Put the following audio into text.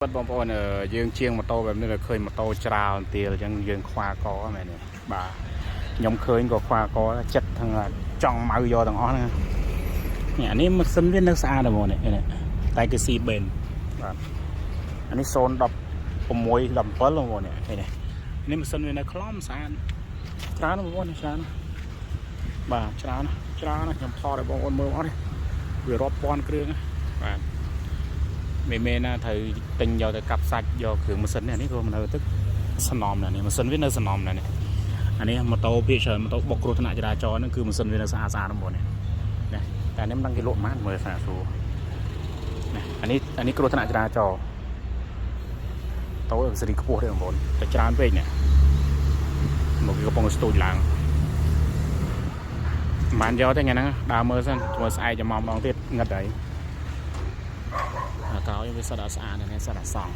បាទបងប្អូនយើងជាងម៉ូតូបែបនេះដល់ឃើញម៉ូតូច្រើនទៀលអញ្ចឹងយើងខ្វាកមែនទេបាទខ្ញុំឃើញក៏ខ្វាកចិត្តทั้งចង់ម៉ៅយកទាំងអស់ហ្នឹងនេះអានេះម៉ាស៊ីនវានៅស្អាតហ្មងនេះនេះតែគឺស៊ីបេនបាទអានេះ016 17បងប្អូននេះឃើញទេនេះម៉ាស៊ីនវានៅខ្លំស្អាតច្រើនបងប្អូនច្រើនបាទច្រើនច្រើនខ្ញុំថតឲ្យបងប្អូនមើលអត់ទេវារាប់ពាន់គ្រឿងបាទ មេមេណាត្រូវទិញយកទៅកាប់សាច់យកគ្រឿងម៉ាស៊ីននេះនេះក៏មិននៅទឹកសំណំណានេះម៉ាស៊ីនវានៅសំណំណានេះអានេះម៉ូតូភាគច្រើនម៉ូតូបុកគ្រោះថ្នាក់ចរាចរណ៍ហ្នឹងគឺម៉ាស៊ីនវានៅស្អាតស្អាតហ្នឹងបងនេះណាតែនេះមិនដឹងគេលក់ប៉ុន្មានមើលស្អាតស្រួលណាអានេះអានេះគ្រោះថ្នាក់ចរាចរណ៍តូសេរីខ្ពស់ទេបងប្អូនតែច្រើនពេកនេះមកគេកំពុងស្ទូចឡើងមិនបានយកទេថ្ងៃហ្នឹងដើរមើលសិនមើលស្អែកចាំមកម្ដងទៀតងឹតហើយ អាក្រោយវាសិតអត់ស្អាតនេះសិតអត់សង់